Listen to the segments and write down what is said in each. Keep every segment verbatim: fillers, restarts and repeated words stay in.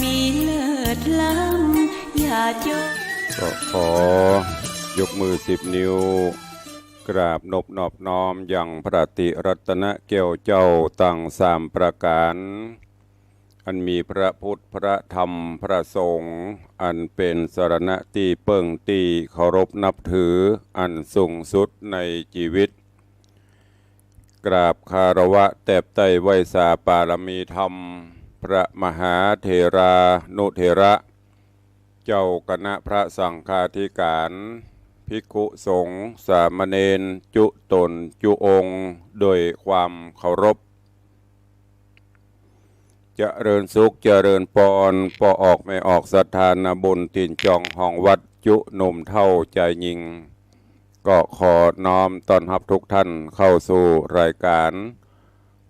มีเลิศล้ำ อย่าจน ก็ขอยกมือสิบนิ้ว กราบนบนอบน้อมยังพระติรัตนแก้วเจ้าตังสามประก๋าน อันมีพระพุทธ พระธรรม พระสงฆ์ อันเป๋นสรณะตี้เปิ้งตี้เคารพนับถืออันสูงสุดในจีวิต กราบคารวะแตบใต้ไหว้สาปารมีธรรม พระมหาเถรานุเถระ เจ้าคณะพระสังฆาธิการ ภิกขุสงฆ์ สามเณร จุต๋นจุองค์ โดยความเคารพ เจริญสุข เจริญปอน ป้อออกแม่ออกศรัทธานาบุญ ถิ่นจองห้องวัด จุหนุ่มเฒ่าจายญิง ก็ขอน้อมต้อนฮับทุกท่านเข้าสู่รายการ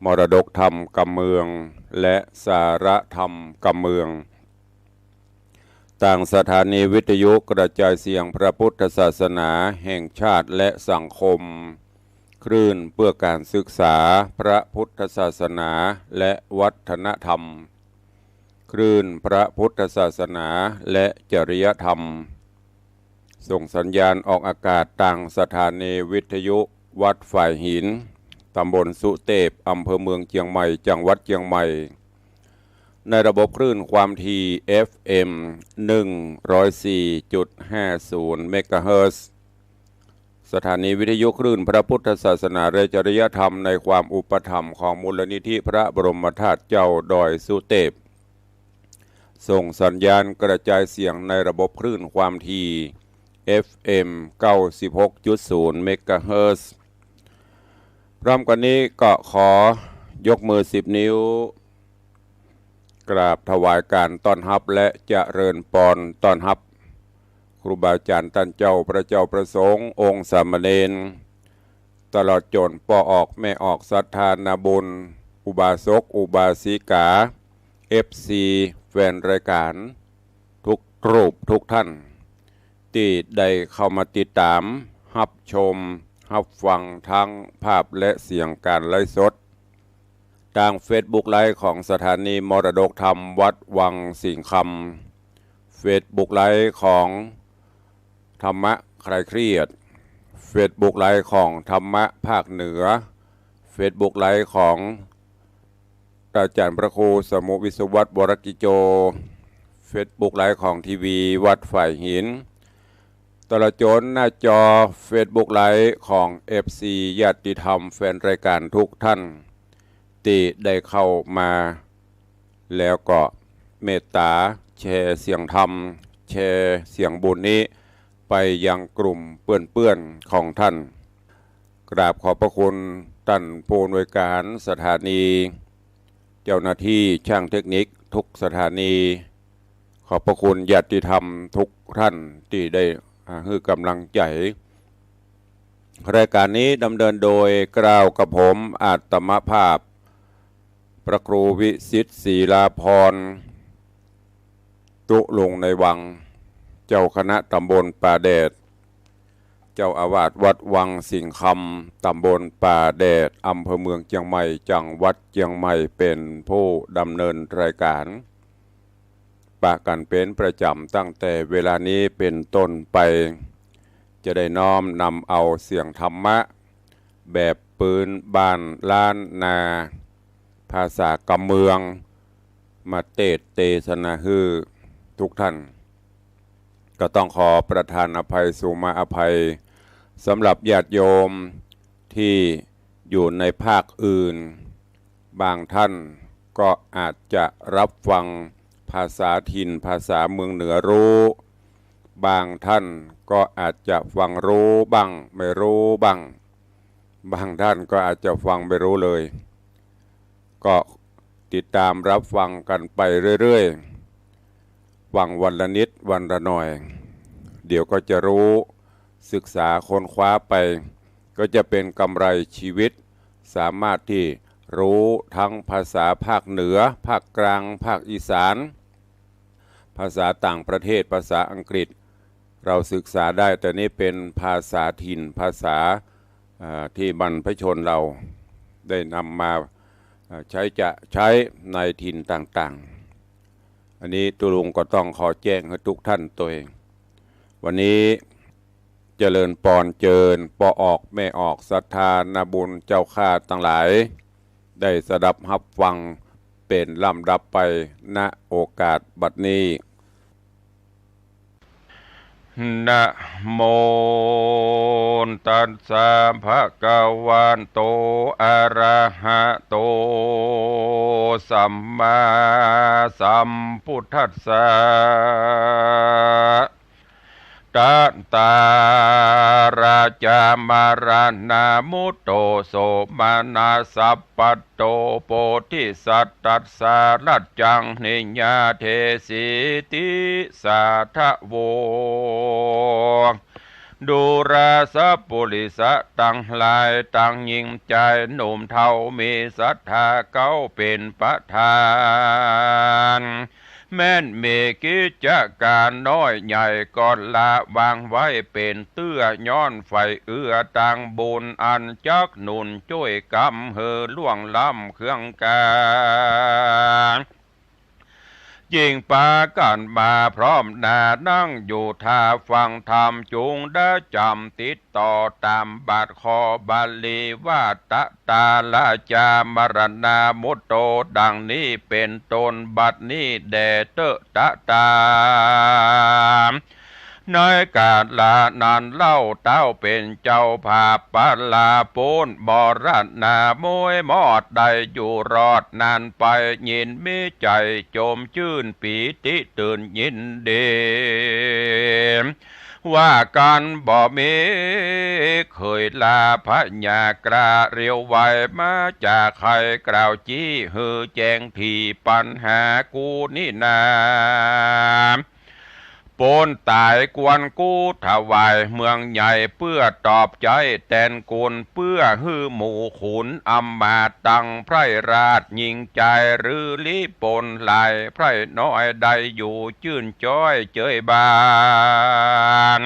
มรดกธรรมกำเมือง และสาระธรรมกำเมือง ตางสถานีวิทยุกระจายเสียงพระพุทธศาสนาแห่งชาติและสังคม คลื่นเพื่อการศึกษาพระพุทธศาสนาและวัฒนธรรม คลื่นพระพุทธศาสนาและจริยธรรม ส่งสัญญาณออกอากาศตางสถานีวิทยุวัดฝายหิน ตำบลสุเตพ อำเภอเมืองเจียงใหม่ จังหวัดเจียงใหม่ ในระบบคลื่นความถี่ เอฟเอ็ม หนึ่งร้อยสี่จุดห้าศูนย์ เมกะเฮิรตซ์ สถานีวิทยุคลื่นพระพุทธศาสนาและจริยธรรม ในความอุปถัมภ์ของมูลนิธิพระบรมธาตุเจ้าดอยสุเตพ ส่งสัญญาณกระจายเสียงในระบบคลื่นความถี่ เอฟเอ็ม เก้าสิบหกจุดศูนย์ เมกะเฮิรตซ์ พร้อมกันนี้ก็ขอยกมือสิบนิ้ว กราบถวายการต้อนฮับและเจริญปอนต้อนฮับ ครูบาอาจารย์ต้านเจ้า พระเจ้าพระสงฆ์ องค์สามเณร ตลอดจ๋นป้อออกแม่ออกศรัทธานาบุญ อุบาสกอุบาสิกา เอฟซี แฟนรายการ ทุกรูปทุกท่าน ตี้ได้เข้ามาติดต๋าม ฮับชม ฮับฟังทั้งภาพและเสียงการไลฟ์สด ตางเฟซบุ๊กไลฟ์ของสถานีมรดกธรรมวัดวังสิงห์คำ เฟซบุ๊กไลฟ์ของธรรมะคลายเครียด เฟซบุ๊กไลฟ์ของธรรมะภาคเหนือ เฟซบุ๊กไลฟ์ของ อาจารย์พระครูสมุห์ วิศวัตร วรกิจโจ เฟซบุ๊กไลฟ์ของทีวีวัดฝายหิน ตลอดจ๋นหน้าจอเฟซบุ๊กไลฟ์ของเอฟซีญาติธรรมแฟนรายการทุกท่าน ตี้ได้เข้ามา แล้วก็เมตต๋าแชร์เสียงธรรม แชร์เสียงบุญนี้ไปยังกลุ่มเปื้อนๆ ของท่าน กราบขอบพระคุณต้านผู้อำนวยการสถานี เจ้าหน้าที่ช่างเทคนิคทุกสถานี ขอบพระคุณญาติธรรมทุกท่านตี้ได้ อ่า หื้อกำลังใจ๋ รายการนี้ดำเนินโดยเกล้ากระผมอาตมาภาพ พระครูวิสิทธิ์ ศิลาภรณ์ ตุ๊ลุงในวัง เจ้าคณะตำบลป่าแดด เจ้าอาวาสวัดวังสิงห์คำ ตำบลป่าแดด อำเภอเมืองเจียงใหม่ จังหวัดเจียงใหม่ เป๋นผู้ดำเนินรายการ ปะกั๋นเป๋นประจ๋ำตั้งแต่เวลานี้เป๋นต้นไป จะได้น้อมนำเอาเสียงธรรมะ แบบปื๊นบ้านล้านนา ภาษากำเมือง มาเตสน์เตสนาหื้อทุกท่าน ก็ต้องขอประทานอภัย สุมาอภัย สำหรับญาติโยมตี้อยู่ในภาคอื่น บางท่านก็อาจจะรับฟังภาษาถิ่น ภาษาเมืองเหนือรู้ บางท่านก็อาจจะฟังรู้บ้าง ไม่รู้บ้าง บางท่านก็อาจจะฟังไม่รู้เลย ก็ติดตามรับฟังกั๋นไปเรื่อยๆ ฟังวันละนิดวันละหน่อย เดี๋ยวก็จะรู้ ศึกษาค้นคว้าไป ก็จะเป๋นกำไรชีวิต สามารถตี้รู้ทั้งภาษาภาคเหนือ ภาคกลาง ภาคอีสาน ภาษาต่างประเทศ ภาษาอังกฤษ เราศึกษาได้ แต่นี่เป๋นภาษาถิ่น ภาษา อ่า ตี้บรรพชนเราได้นำมา อ่า ใช้จะใช้ในถิ่นต่าง อันนี้ตุ๊ลุงก็ต้องขอแจ้งหื้อทุกท่านตวย วันนี้เจริญปอนเจิญป้อออกแม่ออกศรัทธานาบุญเจ้าข้าตังหลาย ได้สดับฮับฟังเป๋นลำดับไป ณ โอกาสบัดนี้ นะโมตัสสะ ภะคะวะโต อะระหะโต สัมมาสัมพุทธัสสะ ตะตาราจะ มะระณะมุตโต โสมนัสสัปปะโต โพธิสัตตัสสะ รัจจัง นิยาเทสีติ สาทะโว ดูราสะปุริสะตังหลาย ตังญิงจายหนุ่มเฒ่า มีศรัทธาเก๊าเป๋นประธาน แม้นมีกิจก๋านน้อยใหญ่ ก็ละวางไว้เป๋นเตื้อ ย้อนใฝ่เอื้อตางบุญ อันจักหนุนจ้วยกำหื้อล่วงล้ำเคืองกา จึงปากั๋นมาพร้อมหน้า นั่งอยู่ท่าฟังธรรม จุงได้จ๋ำติดต่อต๋ามบาทข้อบาลีว่า ตะตาราจะ มะระณะมุตโต ดังนี้เป๋นต้น บัดนี้แด่เต๊อะ ตะตา ในก๋าละนั้นเล่า เต้าเป๋นเจ้าภาพปะลาป๊นมรณะ ม้วยมอดได้อยู่รอดนั้นไป ยินมีใจ๋จมจื้นปีติตื่นยินดี ว่ากั๋นบ่มีเขยลา พญากล้าเร็วไว มาจาใค่กล่าวจี้ หื้อแจ้งถี่ปัญหากูนี้นา ป๊นต๋ายควรกู้ถวายเมืองใหญ่ เปื้อตอบใจ๊แตนกุณ เปื้อหื้อหมู่ขุนอำมาตย์ตังไพร่ราช ญิงจายฤๅลีปนหลาย ไพร่น้อยได้อยู่จื้นจ้อยเจยบาน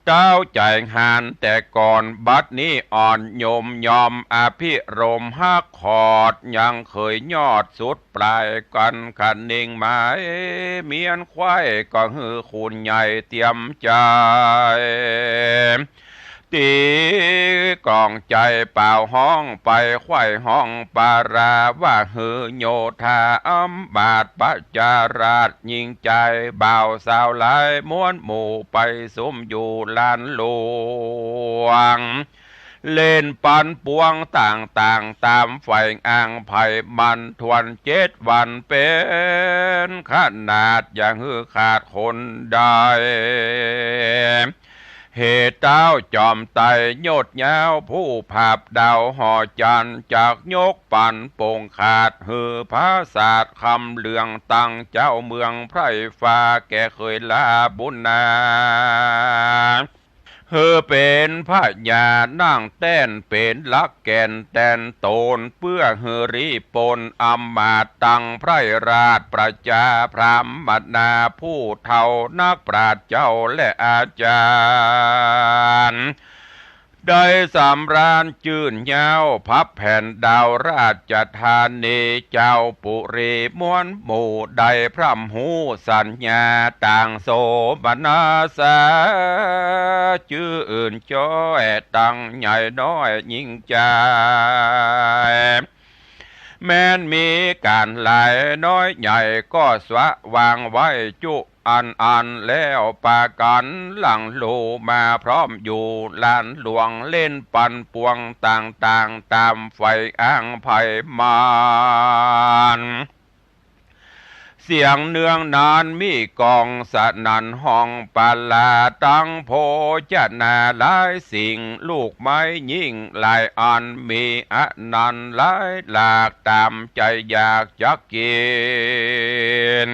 เต้าใจ๋หานแต่ก่อน บัดนี้อ่อนยมยอม อภิรมย์ฮักขอด ยังเขยยอดสุดปลาย กั๋นคะเน่งหมายเมียนใคว่ ก็หื้อขุนใหญ่เตียมใจ๋ ตี๋ก๋องใจ๋เป่าฮ้องไป ใคว่ฮ้องปารา ว่าหื้อโยธาอำมาตย์ประจาราษฎร์ ญิงจายบ่าวสาวหลาย ม้วนหมู่ไปสุมอยู่ลานหลวง เล่นปันปวงต่างๆ ต๋ามใฝ่อ้างใผมัน ถ้วนเจ็ดวันเป๋นขนาด อย่าหื้อขาดคนใด เหตุเต้าจอมไตรยศยาว ผู้ผาบดาวหอจันทร์ จักยกปันป่งขาด หื้อผาสาทคำเหลือง ตังเจ้าเมืองไพร่ฟ้า แก่เขยลาบุญนา หื้อเป๋นพญานั่งแต้น เป๋นหลักแก่นแตนตน เปื้อหื้อรีปนอำมาตย์ตังไพร่ราษฎร์ ประจาพราหมณาผู้เฒ่า นักปราชญ์เจ้าและอาจ๋ารย์ ได้สำราญจื้นยาว พับแผ่นดาวราชธานี เจ้าปุรีม้วนหมู่ ได้พร่ำฮู้สัญญา ต่างโสมนัสสา จื้นจ้อยตังใหญ่น้อยญิงจาย แม้นมีก๋านหลายน้อยใหญ่ ก็สะวางไว้จุอันอัน แล้วปากั๋นหลั่งลู่มาพร้อมอยู่ลานหลวง เล่นปันปวงต่างๆ ต๋ามใฝ่อ้างใผมัน เสียงเนืองนานมีก้องสนั่นฮ้องปารา ตังโภจนาหลายสิ่ง ลูกไม้ยิ่งหลายอัน มีอนันต์หลายหลาก ต๋ามใจ๋อยากจักกิ๋น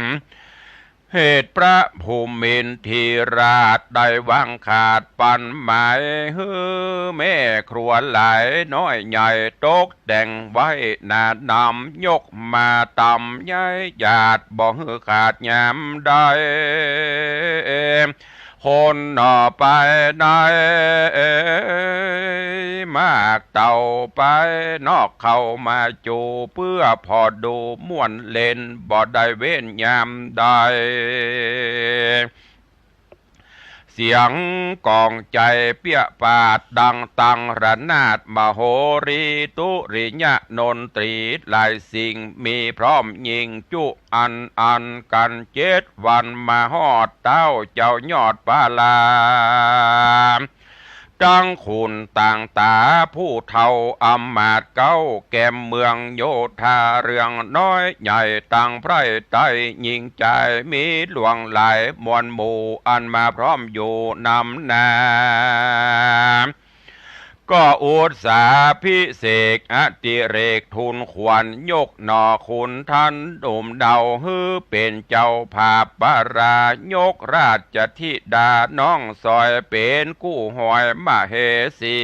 เหตุพระภูมินทรีราช ได้วางขาดปันหมาย หื้อแม่ครัวหลายน้อยใหญ่ ตกแต่งไว้หนานำ ยกมาต๋ามใหญ่หยาด บ่หื้อขาดยามใด คนหน่อไปใน มากเต่าไปนอกเข้ามาจู เปื้อผ่อดูม่วนเล่น บ่ได้เว้นยามใด เสียงก้องใจ๋เปี้ยปาดดังตังระนาด มโหรีตุริยะดนตรีหลายสิ่ง มีพร้อมยิ่งจุอันอันกั๋น เจ็ดวันมาฮอดเต๊าเจ้ายอดพระลา ตังขุนต่างต๋าผู้เฒ่าอำมาตย์เก๊า แก่เมืองโยธาเรืองน้อยใหญ่ ตังไพร่ไต้ยิ่งใจ๋ มีหลวงหลายมวลหมู่ อันมาพร้อมอยู่นำหน้า ก็อุตสาภิเษกอดิเรกทูลขวัญ ยกหน่อขุนทันหนุ่มเยาว์ หื้อเป๋นเจ้าภาพประรายก ราชธิดาน้องสอย เป๋นกู้หอยมเหสี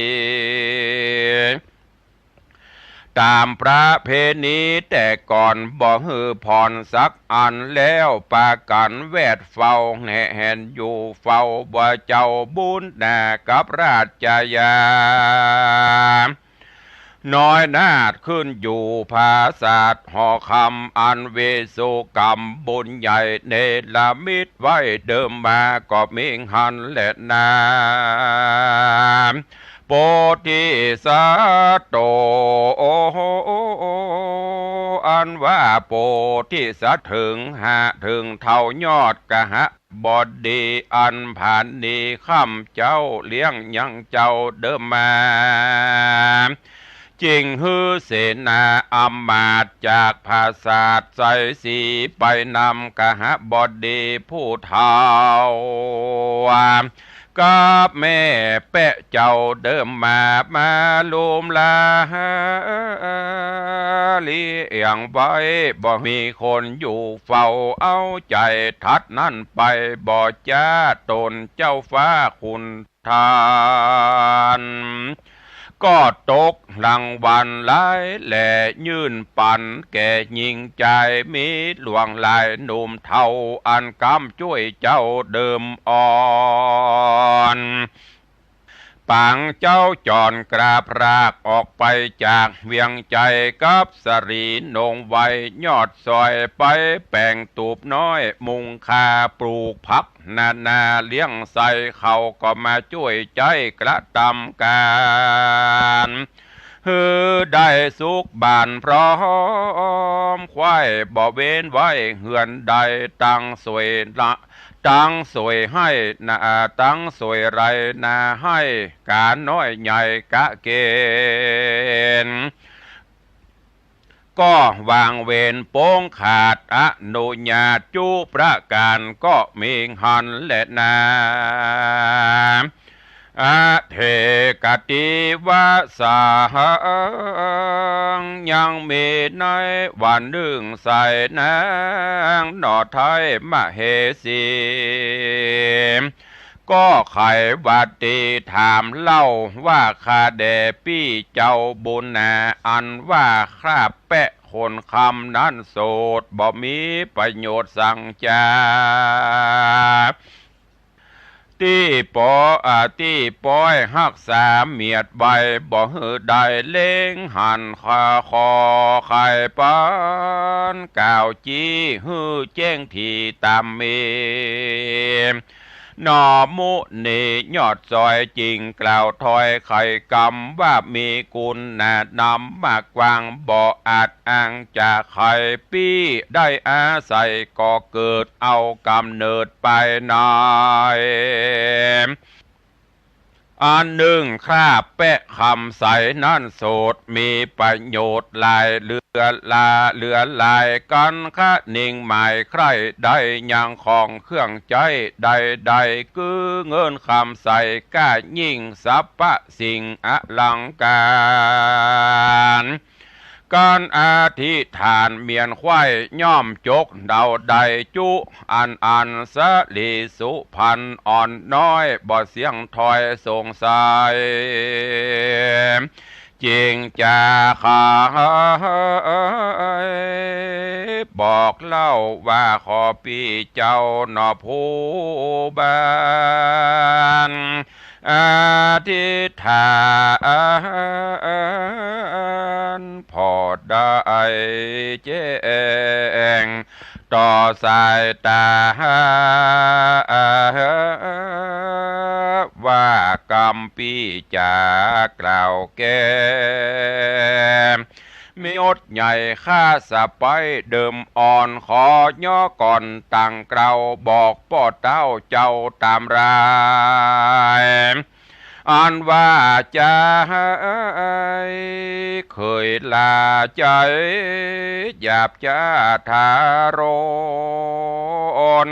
ต๋ามประเพณีแต่ก่อน บ่หื้อผ่อนสักอัน แล้วปากั๋นแวดเฝ้า แหนอยู่เฝ้าว่าเจ้าบุญนากับราชยา น้อยนาถขึ้นอยู่ผาสาทหอคำ อันวิสุกรรมบุญใหญ่เนรมิตไว้เดิมมา ก็มีหั้นแลนา โพธิสัตโต อันว่าโพธิสัตว์เถิงหาเถิงเฒ่ายอดกหบดี อันผาณีค่ำเจ๊าเลี้ยงยังเจ้าเดิมมา จึงหื้อเสนาอำมาตย์จากผาสาทไสยศรี ไปนำกหบดีผู้เฒ่า กับแม่แป๊ะเจ้าเดิมมา มาลุมลาเลี้ยงไว้ บ่มีคนอยู่เฝ้า เอาใจ๋ถัดนั้นไป บ่จ๊าต๋นเจ้าฟ้าขุนทัน ก็ตกรางวัลหลายแหล่ยื่นปั๋นแก่ยิ่งใจ๋ มีหลวงหลายหนุ่มเฒ่า อันกำจ้วยเจ้าเดิมอ่อน ปางเจ้าจรกราบรากออกไปจากเวียงใจ๋ กับสะหลีนงไว้ยอดซอย ไปแป๋งตูบน้อยมุงคา ปลูกผักนานาเลี้ยงใส่ เขาก็มาจ้วยใจ๊กระตำก๋าน หื้อได้สุขบานพร้อม ควายบ่เว้นไว้เฮือนใด ตังสวยละ ตังสวยไฮ่นา ตังสวยไฮ่นาไฮ่ ก๋าน้อยใหญ่กะเก๋ณฑ์ ก็วางเวรปงขาดอนุญาตจุประก๋าน ก็มีหั้นแลนา อเถกะติวสัง ยังมีในวันนึ่งไส้นางหน่อไท้มเหสี ก็ไขวัตตีถามเล่าว่า ข้าแด่ปี้เจ้าบุญนา อันว่าคราบแป๊ะคนคำนั้นโสด บ่มีประโยชน์สังจา ตี้ปอ อ่า ตี้ปอยฮักษาเมียดไว้ บ่หื้อได้เล็งหัน ข้าขอไขปันกล่าวจี้ หื้อแจ้งถี่ต๋ามมี หน่อมุนียอดซอย จึงกล่าวถ้อยไขกำว่า มีกุณนำมากกว้าง บ่อาจอ้างจะไข ปี้ได้อาศัยก่อเกิด เอาก๋ำเนิดไปใน อันนึ่งคราบแป๊ะคำใสนั้นโสด มีประโยชน์หลายเหลือหลา เหลือหลาย กั๋นคะนิงหมายใคร่ ได้ยังของเครื่องใจ๊ใดๆ คือเงินคำใสก้ายิ่ง สรรพสิ่งอลังก๋าร ก๋านอธิษฐานเมียนไขว้ ย่อมจกเดาได้จุ อันอันสะหลีสุพรรณอ่อนน้อย บ่เสี้ยงถ้อยสงสัย จึงจะไข บอกเล่าว่าขอปี้เจ้าหนอผู้บ้าน อธิษฐานผ่อได้แจ้ง ต่อสายต๋า ว่ากำปี้จ๋ากล่าวแก้ ยศใหญ่ข้าสะใป๊เดิมอ่อน ขอย่อก่อนตั้งเกลา บอกป้อเต้าเจ้าต๋ามราย อันว่าจาเขยลาใจ๋ หยาบจ๊าทารุณ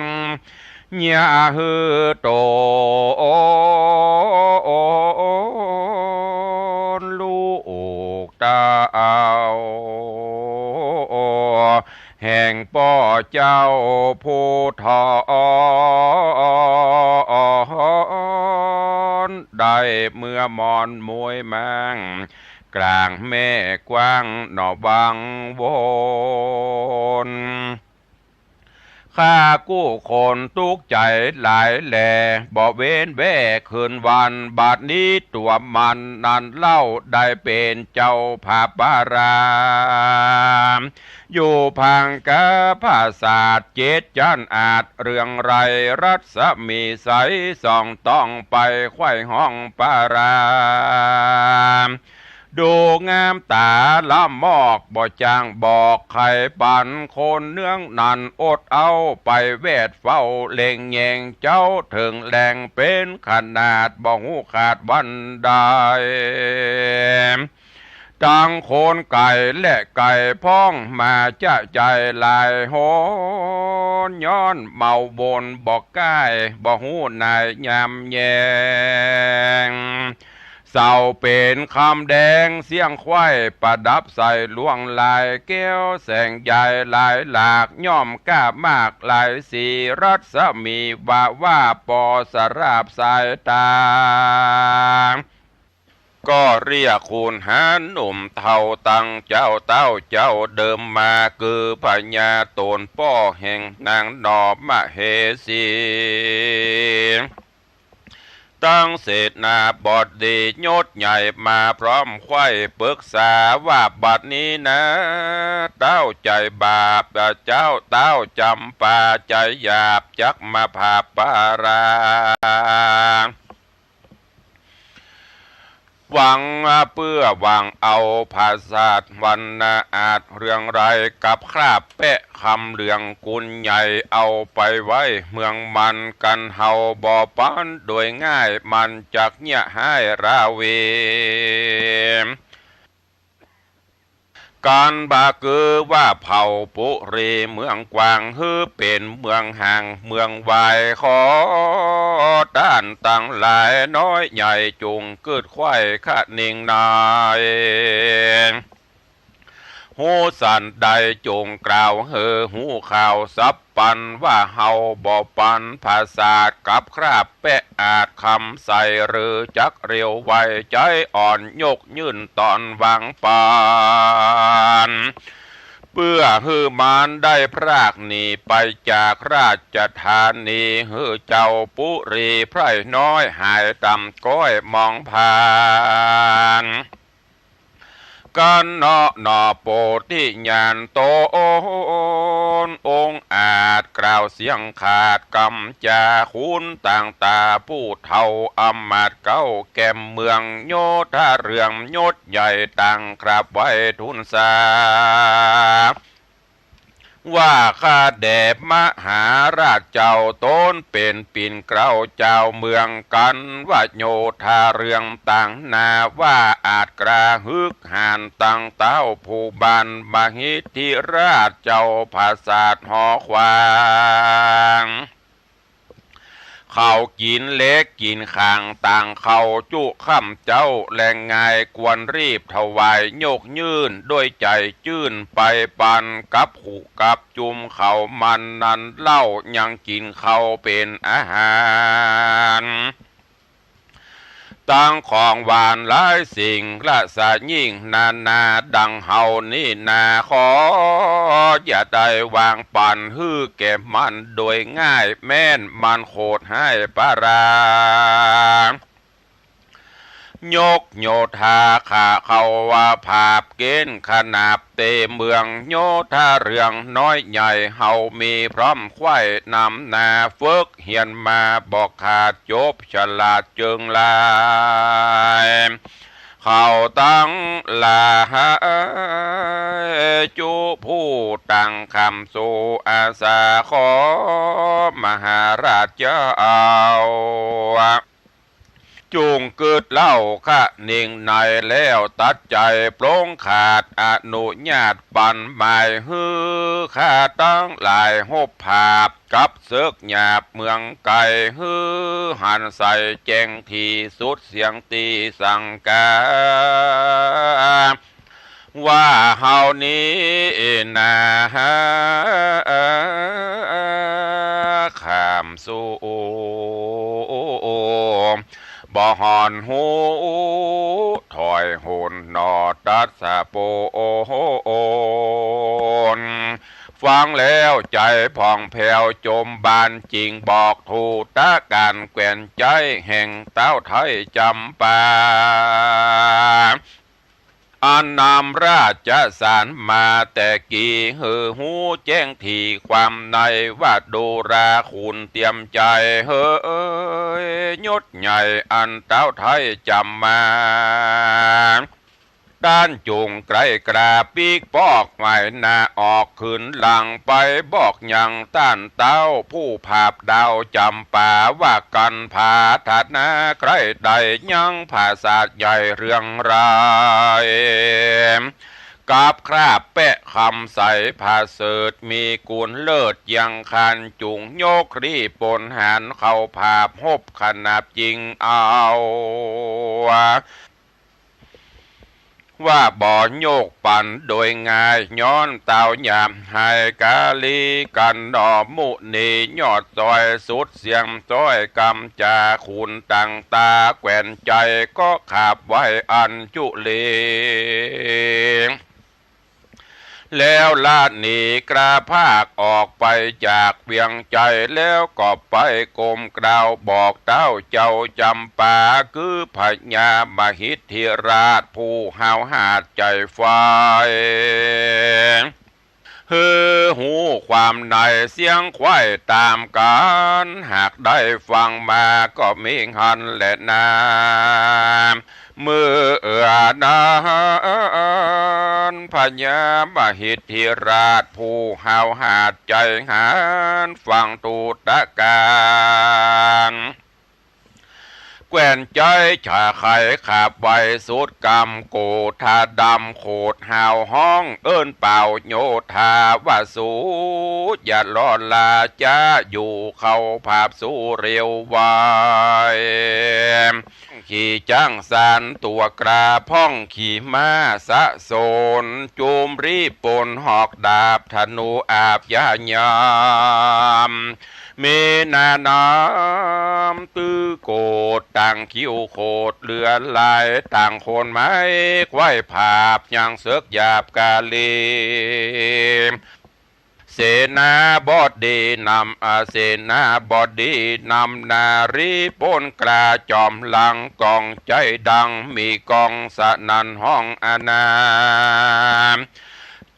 อย่าหื้อต๋นลูกเต้า แห่งป้อเจ้าผู้ถอน ได้เมื่อมอนมวยมั่ง กลางแม่กว้างหนอวังวน ข้ากู้คนตุ๊กข์ใจ๋หลายแล บ่เว้นแว่คืนวัน บัดนี้ตั๋วมันนั้นเล่า ได้เป๋นเจ้าผาบาราม อยู่พังกาผาสาทเจ็ดจั๊นอาจ เรืองไร้รัศมีใส ส่องต้องไปไขว่ห้องปาราม ดูงามต๋าละมอก บ่จ้างบอกใค่ปัน คนเนืองนั้นอดเอาไปแวดเฝ้า เล็งแยงเจ้าเถิงแหล่งเป๋นขนาด บ่ฮู้ขาดวันใด ตังคนไก๋และไก๋พ่อง มาจ๊ะใจ๋หลายหน ย้อนเมาวนบ่ก้าย บ่ฮู้นายยามแยง เสาเป๋นคำแดงเสี้ยงไขว้ ประดับใส่ลวงลายแก้ว แสงใยหลายหลาก ย่อมก้ามากหลายสี รัศมีวาว่าปอสราบสายต๋า ก็เรียกคูณหารหนุ่มเฒ่า ตังเจ้าเต้าเจ้าเดิมมา คือพญาต๋นป้อแห่งนางหนอมเหสี ตังเสนาบดียศใหญ่มาพร้อมไขว้ปึกษาว่า บัดนี้นา เต้าใจ๋บาป เจ้าเต้าจ๋ำปาใจ๋หยาบ จักมาผาบปาราม หวังเปื้อหวังเอาผาสาทวันนาอาจเรืองไร้ กับคราบแปะคำเหลืองกุลใหญ่ เอาไปไว้เมืองมัน กันเฮาบ่ปันโดยง่าย มันจักเยียะฮ้ายราวี กันบ่าคือว่าเผ่าปุรีเมืองกว้าง หื้อเป๋นเมืองห่างเมืองไว ขอต้านตังหลายน้อยใหญ่ จุ่งกึ๊ดไขว้คะนิงนาย ฮู้สันใดจุ่งกล่าวหื้อฮู้ข่าวสับปัน ว่าเฮาบ่ปันผาสาทกับคราบแปะอาจคำใส หรือจักเร็วไว ใจ๋อ่อนยกยื่นต๋อนหวังปัน เปื้อหื้อมันได้พรากหนีไปจากราชธานี หื้อเจ้าปุรีไพร่น้อยหายต่ำก้อยมองผ่าน กันเนาะหนอโปธิญาณต๋น องค์อาจกล่าวเสียงขาดกำจา คุณต่างต๋าผู้เฒ่าอำมาตย์เก๊าแก่มเมือง โยธาเรืองยศใหญ่ตั้งกราบไหว้ทูลสา ว่าข้าแด่มหาราชเจ้า ต๋นเป๋นปิ่นเกล้าเจ้าเมือง กันว่าโยธาเรืองต่างนา ว่าอาจกล้าฮึกหาญตังเต้าผู้บ้าน มหิทธิราชเจ้าผาสาทหอขวาง เขากิ๋นเหล็กกิ๋นข่างต่างเขาจุค่ำเจ๊าแลงงาย ควรรีบถวายยกยื่น ด้วยใจ๋จื้นไปปันกับหุกับจุมเขามันนั้นเล่า ยังกิ๋นเขาเป๋นอาหาร ตังของหวานหลายสิ่ง รสยิ่งนานา ดังเฮานี้นา ขออย่าได้วางปั๋น หื้อแก่มันโดยง่าย แม้นมันโขดฮ้ายปะรา ยกโยธาข้าเขาว่าผาบเก๋ณฑ์ขนาบเตเมือง โยธาเรื่องน้อยใหญ่ เฮามีพร้อมไขว้นำหน้า ฝึกเฮียนมาบ่ขาด จบฉลาดเจิงหลาย เขาตังหลาย จุผู้ตั้งคำสู่อาสา ขอมหาราชเจ้า จุ่งกึ๊ดเล่าคะนิงใน แล้วตัดใจ๋ปลงขาด อนุญาตปั๋นหมาย หื้อข้าตังหลายฮบผาบ กับเสิกหยาบเมืองไก๋ หื้อหันใสแจ้งตี้สุดเสี้ยงตี้สังกา ว่าเฮานี้นา คำสู่ บ่ห่อนฮู้ ถอยหนหนอ ตัสสะโปน ฟังแล้วใจ๋ผ่องแผ้วจมบาน จิ่งบอกถูกตะก๋านแควนใจ๊ แห่งเต้าไทยจ๋ำปา อันนำราชสารมาแต่กี้ หื้อฮู้แจ้งตี้ความใน ว่าดูราขุนเตียมใจ๋ เหยยศใหญ่อันเต้าไทยจ๋ำมา ต้านจุ่งไกร้กล้า ปิ๊กปอกไหวหน้าออก ขึ้นหลังไปบอกยังต้านเต้า ผู้ผาบดาวจ๋ำปา ว่ากั๋นผาถนาใคร่ใด ยังผาสาทใหญ่เรื่องราย กับคราบแปะคำใสผาเสริฐ มีกุณเลิศยังคานจุ่ง ยกรีบปนหารเข้าผาบฮบขนาบจิ่งเอา ว่าบ่ยกปั๋นโดยง่าย ย้อนเต้าหยาบหายกาลี กั๋นหนอมุนียอดซอย สุดเสี้ยงซ้อยกำจ๋า ขุนตังตาแควนใจ๋ ก็ขาบไหว้อัญจุลี แล้วละหนีกล้าพากออกไปจากเวียงใจ๋ แล้วก็ไปก้มกราบบอกเต้าเจ้าจ๋ำปา คือพญามหิทธิราชผู้ห้าวหาญใจ๋ไฟ หื้อฮู้ความในเสียงไขว้ต๋ามกั๋น หากได้ฟังมาก็มีหั้นแลนา เมื่อนั้นพญามหิทธิราชผู้ห้าวหาญใจ๋หัน ฟังถูกตะก๋าน แควนใจ๋ฉาไขขาบไหว้สุดกำ โกธาดำโขดห้าวฮ้อง เอิ้นเป่าโยธาว่าสู อย่าลอลาจ๊า อยู่เข้าผาบสูเร็วไว ขี่จ๊างสานตั๋วกล้า พ่องขี่ม้าสะสน จุ่มรีบปนหอกดาบ ธนูอาบยายาม มีหน้าน้ำตื้อโกด ต่างคิ้วโขดเหลือหลาย ต่างคนไม้ไขว้ผาบ ยังเสิกหยาบกาลี เสนาบดีนำ อา เสนาบดีนำนารีปนกล้า จ๋อมหลังก๋องใจ๋ดัง มีก้องสนั่นฮ้องอาณา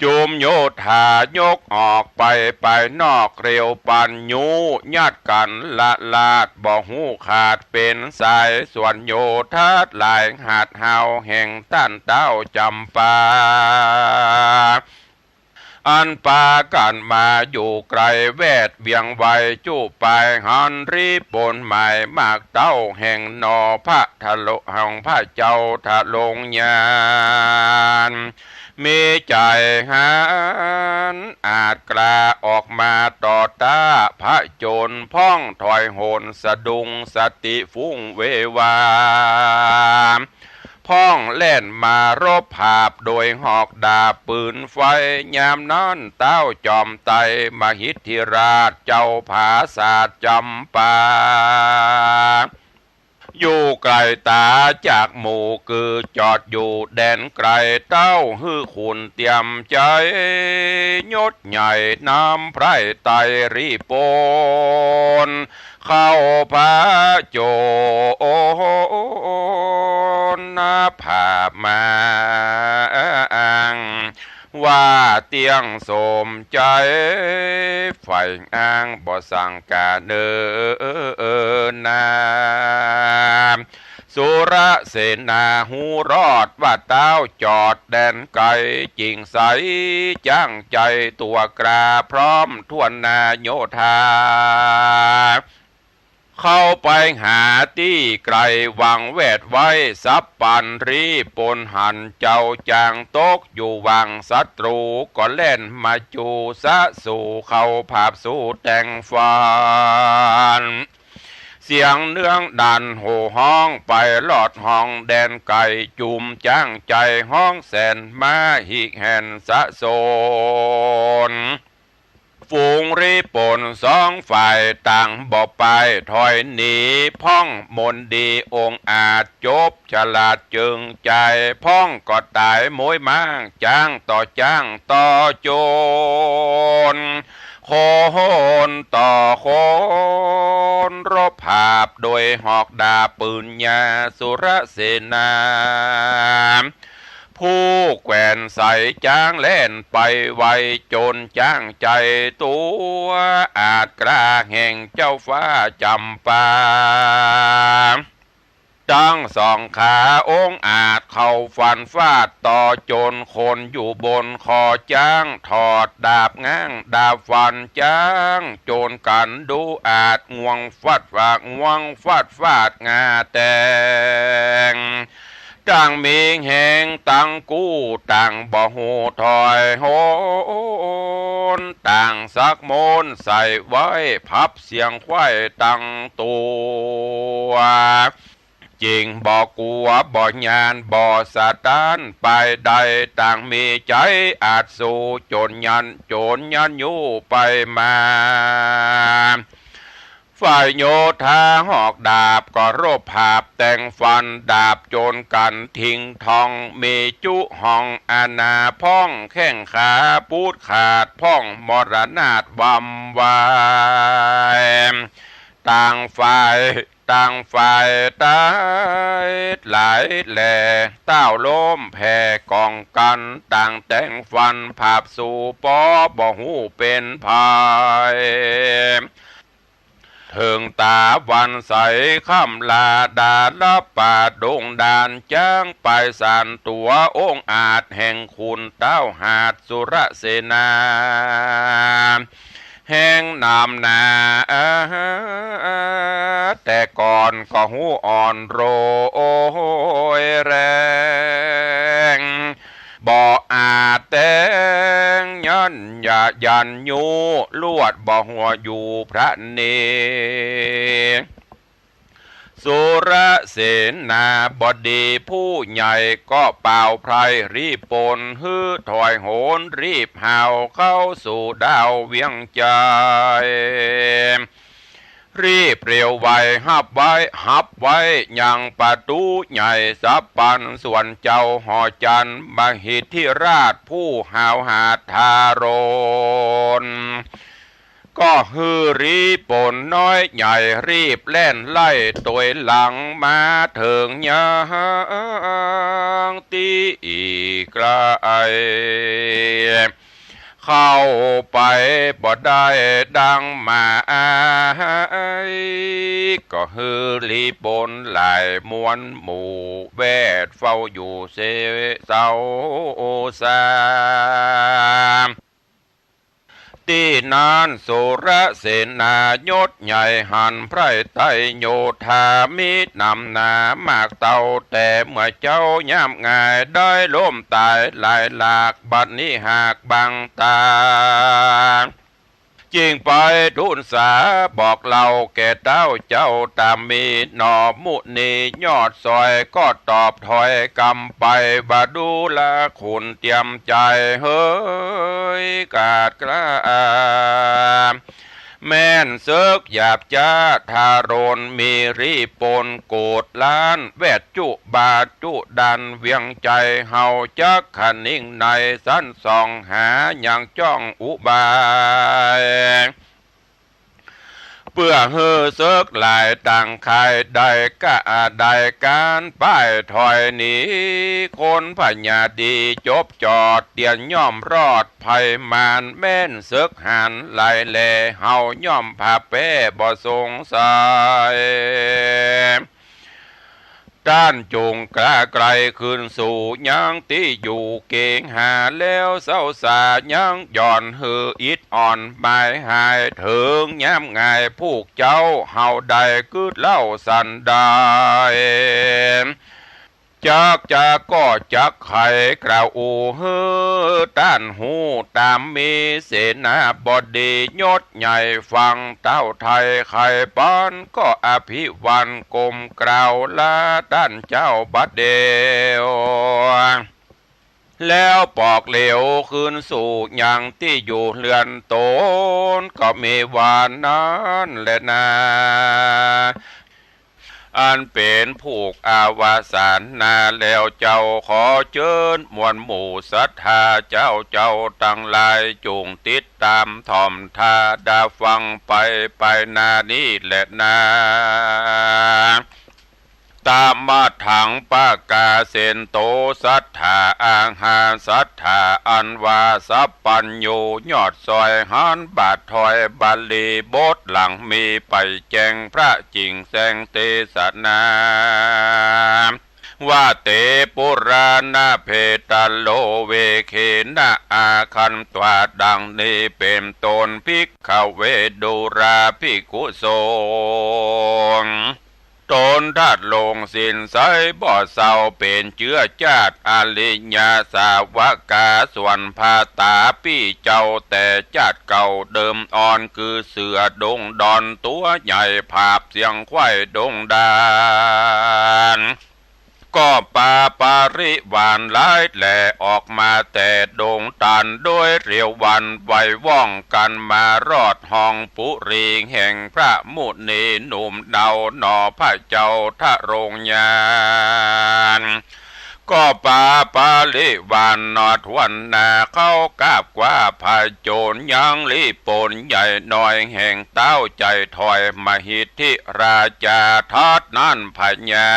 จุ่มโยธายกออกไป ไปนอกเร็วปันยู ยัดกั๋นละลาด บ่ฮู้ขาดเป๋นสาย ส่วนโยธาหลายหาดฮาว แห่งต้านเต้าจ๋ำปา อันปากั๋นมาอยู่ไก๋แวดเวียงไว จุปายหันรีปนหมายมากเต้า แห่งหนอพระทะโล แห่งพระเจ้าทะลงยาน มีใจ๋หันอาจกล้าออกมาต่อต้า ผจญพ่องถอยหนสะดุ้งสติฟุ้งเววา พ่องแล่นมารบผาบโดยหอกดาบปืนไฟ ยามนั้นเต้าจอมไตรมหิทธิราชเจ้าผาสาทจ๋ำปา อยู่ไก๋ต๋าจากหมู่ กือจอดอยู่แดนไก๋ เต้าหื้อขุนเตียมใจ๋ ยศใหญ่นำไพร่ไตรรีบปน เข้าผจญ ผาบมา ว่าเตี้ยงสมใจ๋ ใฝ่อ้างบ่สังก๋าเนินนา สุรเสนาฮู้รอดว่าเต้าจอดแดนไก๋ จึงใสจ๊างใจ๋ตั๋วกล้า พร้อมถ้วนนาโยธา เข้าไปหาตี้ไก๋ วางแวดไว้สับปัน รีบปนหันเจ้าจ๋าง ตกอยู่หว่างศัตรู ก็แล่นมาจู๋ สะสู่เข้าผาบสู่แตงฟัน เสียงเนื้องดันโห่ฮ้องไป ลอดห้องแดนไก๋ จุมจ๊างใจ๋ฮ้องแสน มาหิแหนสะสน ฝูงรีบปนสองฝ่าย ต่างบ่ปายถอยหนี พ่องมนดีองอาจ จบฉลาดเจิงใจ๋ พ่องก็ต๋ายม้วยม้าง จ๊างต่อจ๊างต่อจน คนต่อคน รบผาบโดยหอกดาบปืนยา สุรเสนา ผู้แขวนใสจ๊างแล่นไปไว จ๋นจ๊างใจ๋ตั๋วอาจกล้า แห่งเจ้าฟ้าจ๋ำปา ตึงสองขาองอาจ เข้าฟันฟาดต่อจ๋น คนอยู่บนคอจ๊าง ถอดดาบง้างดาบฟันจ๊าง จ๋นกั๋นดูอาจ งวงฟัดฟาด งวงฟัดฟาดงาแตง ต่างมีแฮงตังกู้ ต่างบ่ฮู้ถอยหน ต่างสักม้นใส่ไว้ พับเสียงไขว้ตังตั๋ว จึงบ่กั๋วบ่ย้าน บ่สะต้านปายใด ต่างมีใจ๋อาจสู้ จ๋นยัน จ๋นยันอยู่ไปมา ฝ่ายโยธาหอกดาบก็รบผาบแตงฟัน ดาบจ๋นกั๋นทิ้งท่อง มีจุฮ้องอาณา พ่องแข้งขาปูดขาด พ่องมรณาถวำวาย ต่างฝ่าย ต่างฝ่ายต๋ายหลายแล เต้าล้มแผ่ก๋องกั๋น ต่างแตงฟันผาบสู่ ปอบ่ฮู้เป๋นภัย เถิงต๋าวันใสค่ำลา ดาลปาดงด่าน จ๊างไปสานตั๋วองอาจ แห่งขุนเต้าหาดสุรเสนา แฮงนำหน้า แต่ก่อนก็ฮู้อ่อนโรยแรง บ่อาจแตงยันยายันยู ลวดบ่หัวอยู่พระเนตร สุรเสนาบดีผู้ใหญ่ก็ป่าวไพร่รีบปน หื้อถอยหนรีบหาวเข้าสู่ดาวเวียงจันทน์ รีบเร็วไวฮับไว้ ฮับไว้ยังประตู๋ใหญ่สับปัน ส่วนเจ้าหอจันทน์มหิทธิราชผู้หาวหาดทารน ก็หื้อรีบปนน้อยใหญ่รีบแล่นไล่ตวยหลังมาเถิงยังตี้อีกไก๋ เข้าไปบ่ได้ดังหมาย ก็หื้อรีบปนหลายมวลหมู่แวดเฝ้าอยู่เซเซาซา ตี้นั้นสุรเสนายศใหญ่หันไพร่ไตรโยธา มีนำหน้ามากเต้า แต่เมื่อเจ๊ายามง่ายได้ล้มต๋ายหลายหลาก บัดนี้หากบังต๋า จึงไปทูลสาบอกเล่าแก่เต้าเจ้าต๋ามมี หนอมุนียอดสอยก็ตอบถ้อยกำไปว่า ดูราขุนเตียมใจ๋เหย กาดกล้า แม่นเสิกหยาบจ๊าทารุณ มีริปนโกษล้าน แวดจุบาจุดันเวียงใจ๋ เฮาจักขะนิ่งในสันส่องหา ยังจ้องอุบาย เปื้อหื้อเสิกหลายต่างค่าย ได้ก้าได้ก๋านป้ายถอยหนี คนพญาดีจบจอด เตียนย่อมรอดภัยมาร แม่นเสิกหาญหลายแล เฮาย่อมผ่าแป๊บ่สงสัย ต้านจุ่งกล้าไกลคืนสู่ยังตี้อยู่เก๋งหา แล้วเศร้าสายังหย่อนหื้ออิดอ่อนหมายหาย เถิงยามงายผู้เจ้า เฮาได้กึ๊ดเล่าสันใด จักจะก็จักไขกล่าวอู้หื้อต้านฮู้ ต๋ามมีเสนาบดียศใหญ่ฟัง เต้าไทยไขปานก็อภิวันก้มกราบลาต้านเจ้าบัดเดียว แล้วปอกเหลียวคืนสู่ยังตี้อยู่เฮือนต๋น ก็มีว่านั้นแลนา อันเป๋นผูกอวสานนาแล้วเจ้า ขอเจิญมวลหมู่ศรัทธาเจ้า เจ้าตังหลายจุ่งติดต๋ามถ่อมทาดาฟังไป ไปหน้านี้แลนา ตะมะถังปะกาเสนโต สัตถาอาหาสัตถา อันว่าสัพพัญญู ยอดซอยหันบาทถอย บาลีบทหลังมีไปแจ้งพระจิ่งแสงเตสนา ว่าเต ปุราณะเพตะโล เวเขนะอาคันตวา ดังนี้เป๋นต้น ภิกขะเว ดูราภิกขุสงฆ์ ต๋นทัดลงสิ้นใสบ่เศร้า เป๋นเจื๊อจาติอริยสาวกา ส่วนพาต๋าปี้เจ้าแต่จาติเก่าเดิมอ่อน คือเสือดงดอนตั๋วใหญ่ ผาบเสียงควายดงดาน ก็ปาปริวารหลายแหล่ ออกมาแต่ดงตาน โดยเร็ววันไวว่องกั๋น มารอดห้องปุรีแห่งพระมุนีหนุ่มเนา หนอพระเจ้าทรงญาณ ก็ปาปริวารหนอถ้วนหน้า เข้ากราบกว้าผจญ ยังลิปนใหญ่น้อย แห่งเต๊าใจ๋ถ้อย มหิทธิราชา ทัดนั้นพญา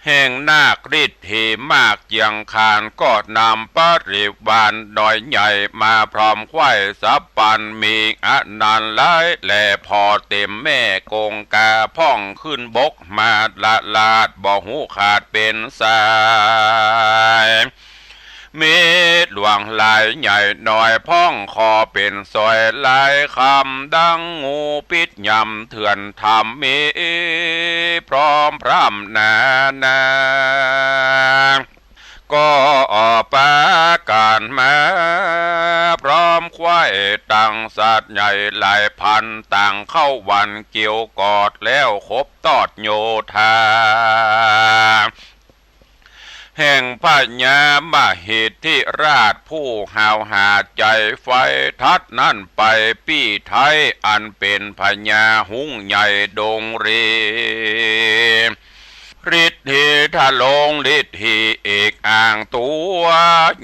แห่งนาคฤทธีมากเจียงคาน ก็นำปริวารน้อยใหญ่ มาพร้อมควายสัพพัน มีอนันต์หลายแหล่ ผ่อเต็มแม่กงกา พ่องขึ้นบกมาละลาด บ่ฮู้ขาดเป๋นสาย มีหลวงหลายใหญ่น้อย พ่องคอเป๋นซอยหลายคำ ดังงูปิดยำเถื่อนถ้ำ มีพร้อมพร่ำนานา ก็ปากั๋นมาพร้อมควาย ตังสัตว์ใหญ่หลายพัน ต่างเข้าหวั่นเกี่ยวกอด แล้วคบตอดโยธา แห่งพญามหิทธิราชผู้ห้าวหาญใจ๋ไฟ ทัดนั้นไปปี้ไทย อันเป๋นพญาฮุ้งใหญ่ดงรี ฤทธีทะลงฤทธีเอกอ่างตั๋ว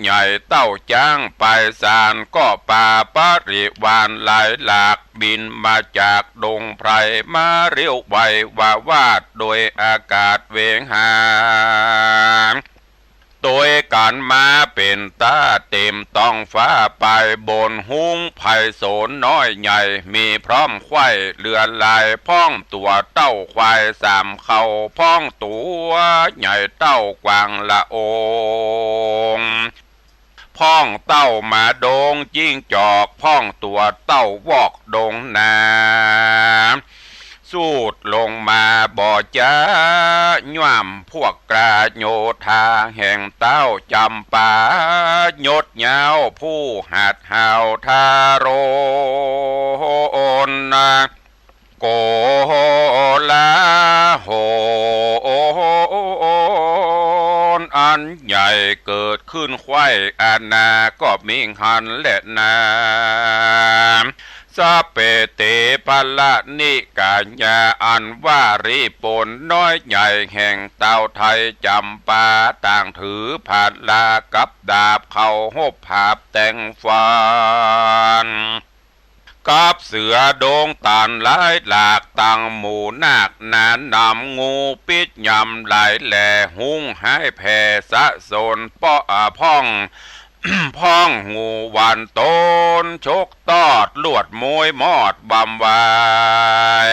ใหญ่เต้าจ๊างปายสาร ก็ปาปริวารหลายหลาก บินมาจากดงไพร มาเร็วไววาวาด โดยอากาศเวหา โตยกั๋นมาเป๋นต๋าเต็มต๊องฟ้า ไปบนฮุ้งไพศาลน้อยใหญ่ มีพร้อมควายเรือนหลาย พ่องตั๋วเต้าควายสามเข่า พ่องตั๋วใหญ่เต้ากวางละอง พ่องเต้าหมาดงจิ้งจอก พ่องตั๋วเต้าวอกดงนา สูดลงมาบ่จ๊า ย่อมพวกกล้าโยธา แห่งเต้าจำปายศยาวผู้หัดห้าวทารุณ โกลาหลอันใหญ่เกิดขึ้นไขว้อาณา ก็มีหั้นแลนา สะเปเต พละนิกายา อันว่ารีบปนน้อยใหญ่แห่งเต้าไทยจ๋ำปา ต่างถือพารากับดาบเข้าฮบผาบแต่งฟัน กับเสือดงต๋านหลายหลาก ตังหมู่นาคนานำ งูปิ๊ดยำหลายแหล่ หุงหายแผ่สะสน เปาะ อ่า พ่อง พ่องงูหวานต๋น ชกตอดลวดมวยมอดบำวาย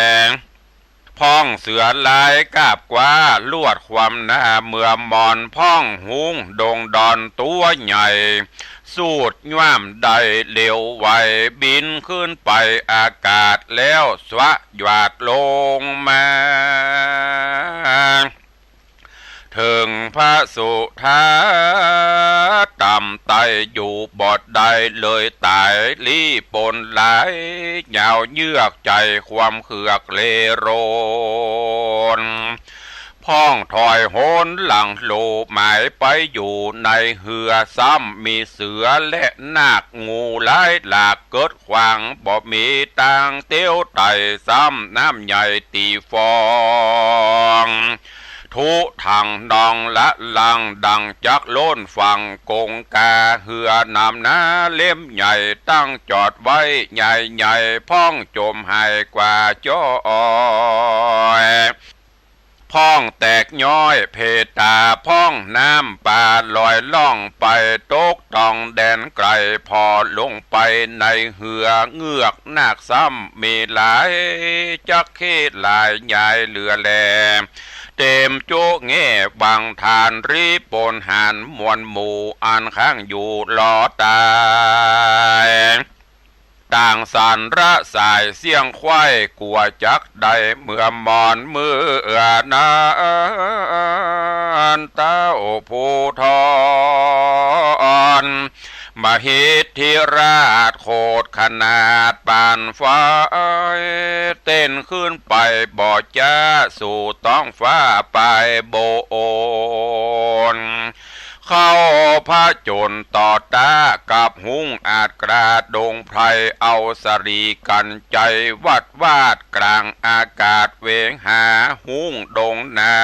พ่องเสือลายกาบกว้า ลวดความหน้าเมือมอน พ่องหุงดงดอนตั๋วใหญ่ สูดย่ำได้เร็วไว บินขึ้นไปอากาศแล้วสวะหยาดลงมา เถิงพระสุทัศน์ต่ำไต้อยู่บ่ได้เลยต๋าย ลี้ปนหลาย ยาวเยือกใจ๋ความเคืองเลโรน พ่องถอยหนหลังโล หมายไปอยู่ในเฮือ ซ้ำมีเสือและนาค งูหลายหลากเกิดขวาง บ่มีตางเตียวไต่ ซ้ำน้ำใหญ่ตี๋ฟอง ทุทังนองละลัง ดังจักล้นฝั่งกงกา เฮือนำหน้าเล่มใหญ่ ตั้งจอดไว้ใหญ่ๆ พ่องจมหายกว่าจ้อย พ่องแตกย้อยเพตา พ่องน้ำปาลอยล่องไป ตกต้องแดนไก๋ ผ่อลงไปในเฮือ เงือกนาคซ้ำมีหลาย จักเข้หลายยายเหลือแล เต๋มจุแง่บังทาน รีบปนหานมวลหมู่ อันค้างอยู่หลอต๋าย ต่างสันระสายเสี้ยงไขว้ กั๋วจักได้เมือมอน เมื่อนั้นเต้าภูธร มหิทธิราชโขดขนาดปานไฟ เต้นขึ้นไปบ่จ๊า สู่ต๊องฟ้าไปบ่โอน เข้าผจญต่อต้ากับหุงอาจกล้า ดงไพรเอาสรีกั๋นไจ วัดวาดกลางอากาศเวงหา หุงดงนา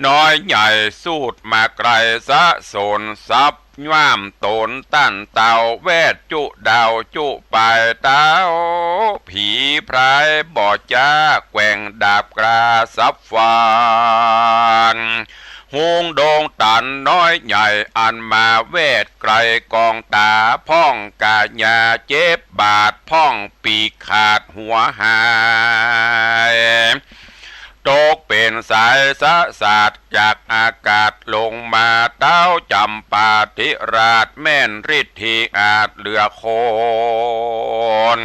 น้อยใหญ่สูดมาไก๋ สะสนสับย่ามต๋นต้านเต้า แวดจุดาวจุปายเต้า ผีพรายบ่จ๊า แกว่งดาบกล้าสับฟัน หุงดงต๋านน้อยใหญ่ อันมาแวดไก๋กองต๋า พ่องก๋ายาเจ็บบาด พ่องปีกขาดหัวหาย ตกเป๋นสายสะสาดจากอากาศลงมา เต้าจ๋ำปาธิราชแม่นฤทธิอาจเหลือคน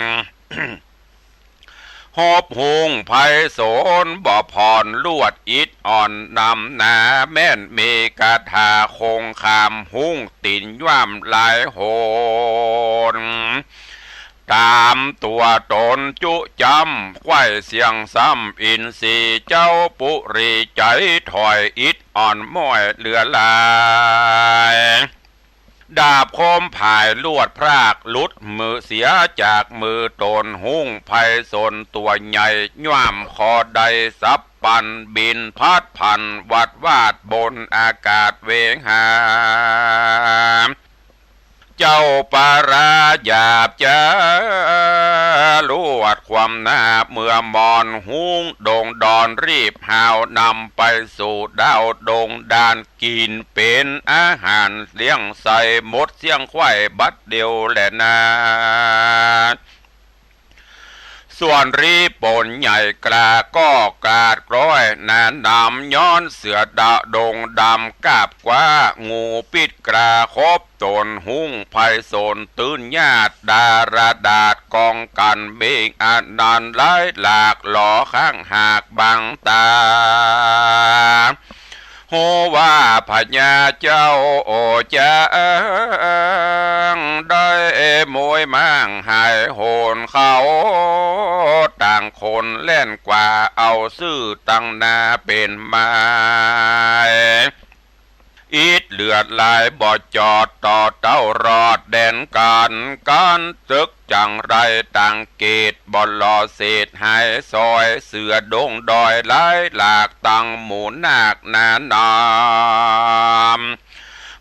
ฮบหุงไพศาลบ่ผ่อน ลวดอิดอ่อนนำหนา แม่นมีคาถาคงคาม หุงตี๋นย่ำหลายหน ต๋ามตั๋วต๋นจุจ๊ำ ไขว้เสี้ยงซ้ำอินทรีย์ เจ้าปุรีใจ๋ถอยอิดอ่อนม้อยเหลือหลาย ดาบคมผายลวดพรากหลุดมือเสียจากมือต๋น หุงไพศาลตั๋วใหญ่ย่ำคอได้สับปัน บินพัดผันวัดวาดบนอากาศเวงหา เจ้าปาราหยาบจ๊า ลวดความหน้าเมือมอน หุงดงดอนรีบหาวนำไปสู่ดาวดงดาน กิ๋นเป๋นอาหารเลี้ยงใส่หมดเสี้ยงไขว้บัดเดียวแลนา ส่วนรีบปนใหญ่กล้าก็กราดกร้อยหนานำ ย้อนเสือดาวดงดำกาบกว้า งูปิ๊ดกล้าคบต๋น หุงไพศาลตื่นญาติดาราดาษกองกั๋น เบ่งอานันต์หลายหลากหลอข้างหากบังต๋า ฮู้ว่าพญาเจ้าโอจ๊าง ได้มวยม้างหายโหนเขา ต่างคนแล่นกว่าเอาซื่อตังหน้าเป๋นไม้ อิดเลือดไหลบ่จอด ต่อเต้ารอดแดนก๋าน ก๋านศึกจั้งได้ตั้งเกต บ่หล่อเศษหายซอย เสือดงดอยหลายหลาก ตังหมู่นาคนานา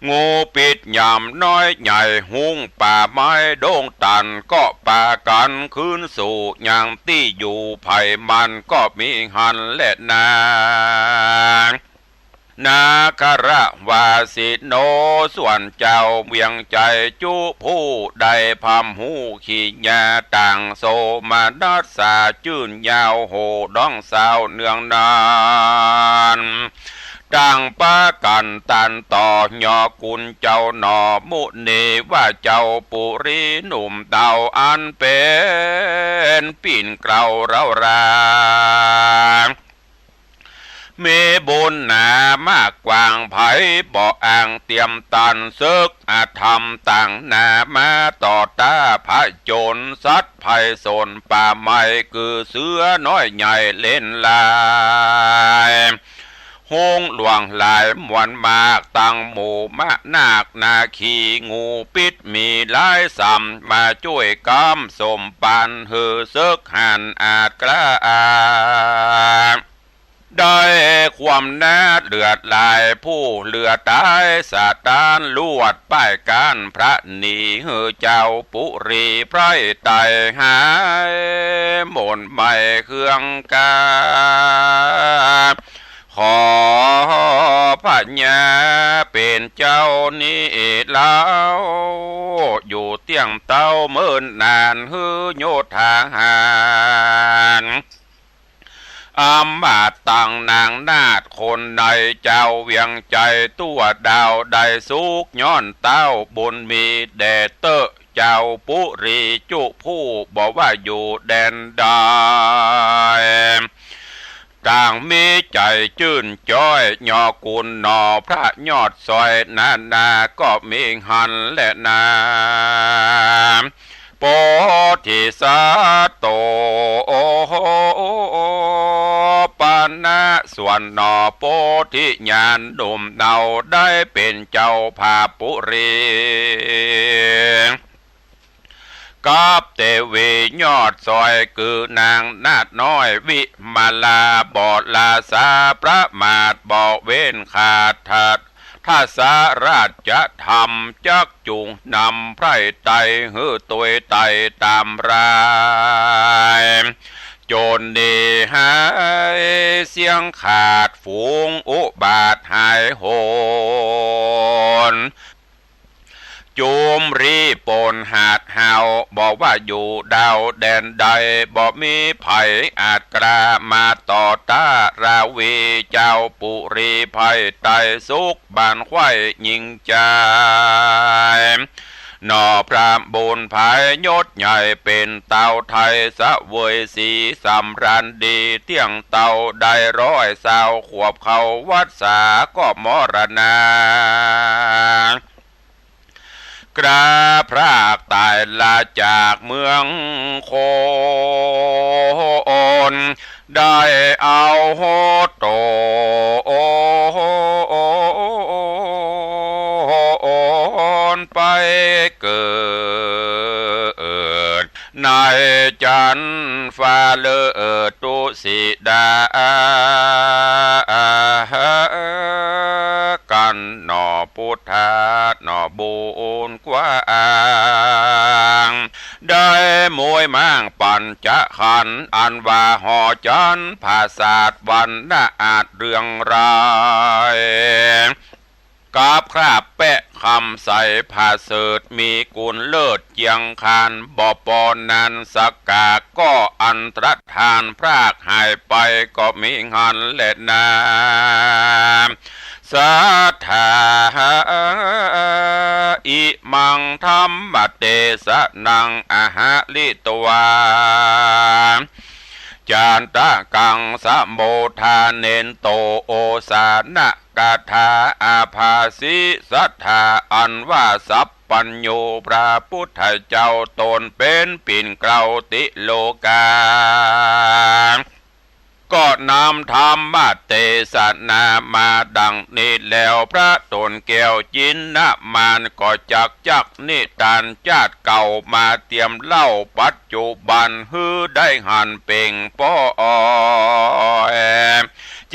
งูปิดหยามน้อยใหญ่ ฮุ้งป่าไม้ดงตัน ก็ปากั๋นคืนสู่ยังตี้อยู่ ใผมันก็มีหั้นแลนา นาคราชวาสิโน ส่วนเจ้าเวียงไชจุ ผู้ได้พร่ำฮู้ขีญา ต่างโสมนัสสาจื้นยาว โห่ฮ้องซาวเนืองนาน ต่างปากั๋นตันต่อ ยอกุลเจ้าหน่อมุนี ว่าเจ้าปุรีหนุ่มเต๋า อันเป๋นปิ่นเกล้าเร้ารา มีบุญหนามากกว้าง ใผบ่อ้างเตียมตัน ศึกอธรรมตั้งหน้ามา ต่อต้านผจญสัตว์ภัยสน ป่าไม้กือเสือน้อยใหญ่เล่นลาย ฮงหลวงหลายมวลมาก ตังหมู่มะนาคนาคี งูปิดมีหลายสำ มาจ้วยกำสมปัน หื้อศึกหันอาจกล้า ได้ความนาเลือดไหล ผู้เหลือต๋ายสะตาน ลวดป้ายก๋านพระหนี หื้อเจ้าปุรีไพร่ไตหาย หม่นไหม้เครื่องกา ขอพญาเป๋นเจ้านี้เล่า อยู่เตี้ยงเต๊าเมินนาน หื้อโยธาหาร อำมาตย์ตังนางนาถคนใน เจ้าเวียงไชตั๋วดาวได้สุข ย้อนเต้าบุญมีแด่เต๊อะ เจ้าปุรีจุผู้ บ่ว่าอยู่แดนใด ต่างมีใจ๋จื้นจ้อย ยอกุลหน่อพระยอดซอย นานาก็มีหั้นแลนา โพธิสัตว์โตปณะ ส่วนหน่อโพธิญาณหนุ่มเนา ได้เป๋นเจ้าผาปุรี กับเตวียอดซอย กือนางนาถน้อยวิมาลา บ่ละสาประมาท บ่เว้นขาดทัด ทศราชธรรม จักจุ่งนำไพร่ไต หื้อตวยไตต๋ามราย จนหนีหายเสี้ยงขาด ฝูงอุบาทหายโหน จุมรีปนหาดเฮา บ่ว่าอยู่ดาวแดนใด บ่มีใผอาจกล้ามาต่อต้านราวี เจ้าปุรีไพร่ไตสุข บานไขว้ยิ่งใจ๋ หน่อพระบุญผายยศใหญ่เป๋นเต้าไทย เสวยสีสำราญดี เตี้ยงเต้าได้ร้อยซาวขวบ เข้าวัสสาก็มรณา กล้าพรากต๋ายลาจากเมืองโคน ได้เอาโตนไปเกิด ในจันฟ้าเลิศตุสิดา กั๋นหน่อพุทธาหน่อบุญกว้าง ได้มวยม้างปัญจขันธ์ อันว่าหอจันทร์ผาสาทวรรณะอาจเรืองราย กับคราบแปะคำใสผาเสริฐ มีกุณเลิศเจียงคาน บ่ปอนันสกา ก็อันตรธานพรากหายไป ก็มีหั้นแลนา สัทธา อิมังธัมมเตสะนังอะหะริตวา จันตะกังสะโมทาเนนโต โอสานะกถาอาภาสิ สัทธา อันว่าสัพพัญญูพระพุทธเจ้าต๋นเป๋นปิ่นเกล้าติโลกา ก็นำธรรมเตสนามาดังนี้แล้ว พระต๋นแก้วจินนามานก็จักจักนิตานจาติเก่ามาเตียมเล่าปัจจุบันหื้อได้หันเป่งป้อย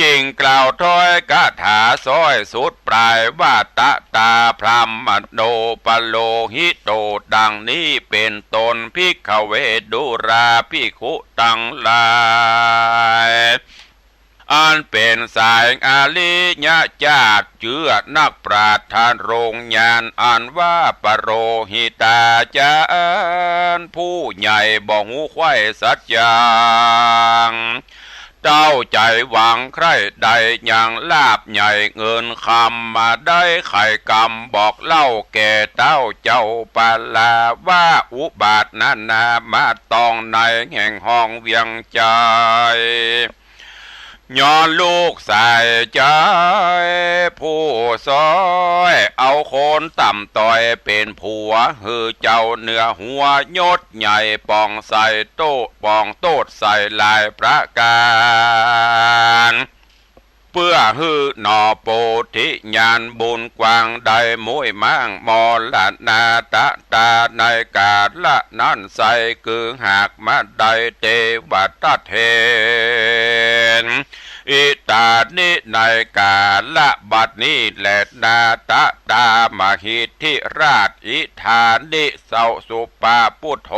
จึงกล่าวถ้อยคาถาซ้อยสุดปลายว่า ตะตา พรหมโณ ปโลหิโต ดังนี้เป๋นต้น ภิกขเว ดูราภิกขุตังหลาย อันเป๋นสายอริยะจาติ เจื้อนักปราชญ์ทรงญาณ อันว่าปโรหิตาจารย์ ผู้ใหญ่บ่ฮู้ใคว่สัจจัง เต้าใจ๋หวังใคร่ได้ยังลาภใหญ่เงินคำมาได้ไขกรรมบอกเล่าแก่เต้าเจ้าปาลาว่า อุบาทนานามาตองในแห่งห้องเวียงใจ๋ ย้อนลูกสายใจ๋ผู้ซ้อย เอาคนต่ำต้อยเป๋นผัว หื้อเจ้าเหนือหัวยศใหญ่ ปองใส่โต้ษ ปองโต้ษใส่หลายประก๋าน เปื้อหื้อหน่อโพธิญาณบุญกว้างได้มุ้ยม้างมรณา ตะตา ในกาละนั้นไส้ คือหากมาได้เตวทัตเถร อิตานิ ในกาละบัดนี้แลนา ตะตา มหิทธิราช อิทานิ เจ้าสุปปุทโธ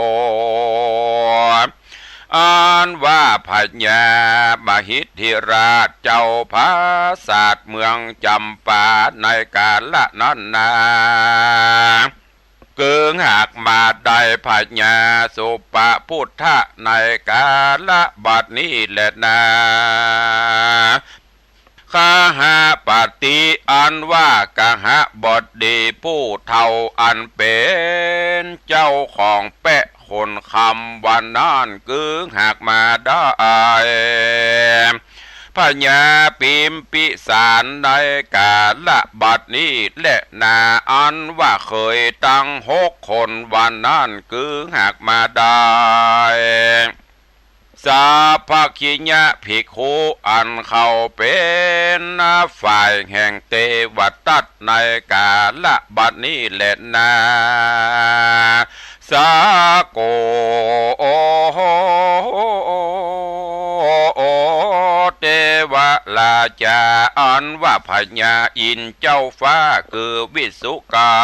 อันว่าพญามหิทธิราชเจ้าผาสาทเมืองจำปา ในกาละนั้นนา คือหากมาได้พญาสุปปุทธะ ในกาละบัดนี้แลนา คหปติ อันว่ากหบดีผู้เฒ่า อันเป๋นเจ้าของแปะขนคำวันนั้น คือหากมาได้ พญาปิมพิสาร ในกาละบัดนี้แลนา อันว่าเขยตังหกคนวันนั้น คือหากมาได้ สัพพคิยภิกขุ อันเขาเป๋นฝ่ายแห่งเตวทัต ในกาละบัดนี้แลนา สาโก เตวราชา อันว่าพญาอินทร์เจ้าฟ้า คือวิศวกรร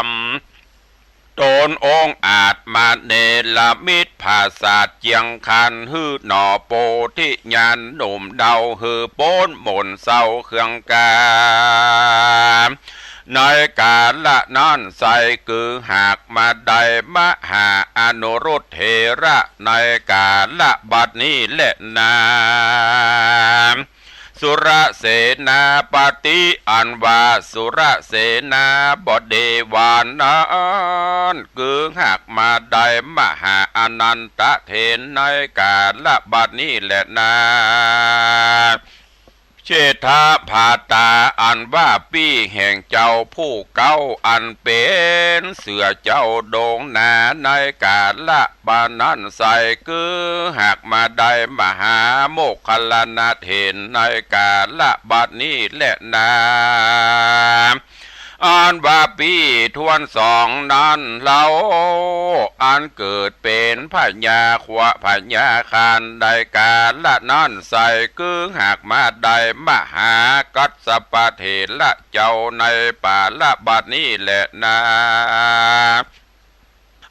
ม ต๋นองอาจมาเนรมิตผาสาทเจียงคาน หื้อหน่อโพธิญาณหนุ่มเดา หื้อป๊นหม่นเศร้าเครื่องกา ในกาละนั้นไส้ คือหากมาได้มหาอนุรุทธเถระ ในกาละบัดนี้แลนา สุรเสนาปติ อันว่าสุรเสนาบดีวานั้น คือหากมาได้มหาอนันทเถร ในกาละบัดนี้แลนา เชษฐาภาตา อันว่าปี้แห่งเจ้าผู้เก๊า อันเป๋นเสือเจ้าดงนา ในกาละบัดนั้นไส้ คือหากมาได้มหาโมคคัลลานะเถร ในกาละบัดนี้แลนา อันว่าปี้ถ้วนสองนั้นเล่า อันเกิดเป๋นพญาขวะพญาคาร ในกาละนั้นไส้ คือหากมาได้มหากัสสปะเถระเจ้า ในปาละบัดนี้แลนา